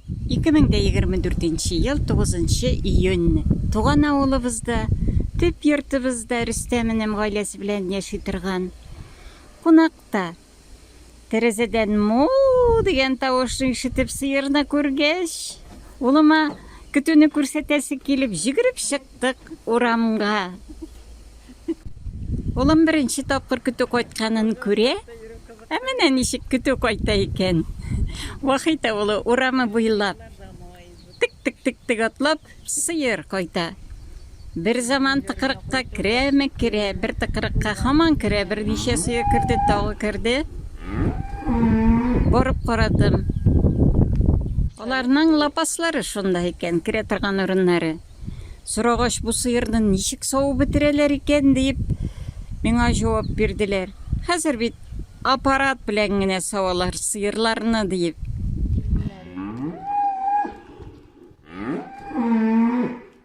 2024 нче ел 9 нчы июнь. Туган авылыбызда, төп йортыбызда Рөстәм энем гаиләсе белән яши торган. Кунакта. Тәрәзәдән му дигән тавышны ишетеп сыерны күргәч, улыма көтүне күрсәтәсе килеп җөгереп чыктык урамга. Улым беренче тапкыр көтү кайтканын күрә. Ә менә ничек көтү кайта икән. Вахит авылы урамы буйлап тек-тек-тек-тек атлап сыер кайта. Бер заман тыкрыкка керәме керә, бер тыкрыкка һаман керә, берничә сыер керде, тагы керде. Барып карадым. Аларның лапаслары шунда икән, керә торган урыннары. Сорагач, бу сыерны ничек савып бетерәләр икән, диеп, миңа җавап бирделәр. Хәзер бит аппарат белән генә савалар сыерларны, диеп.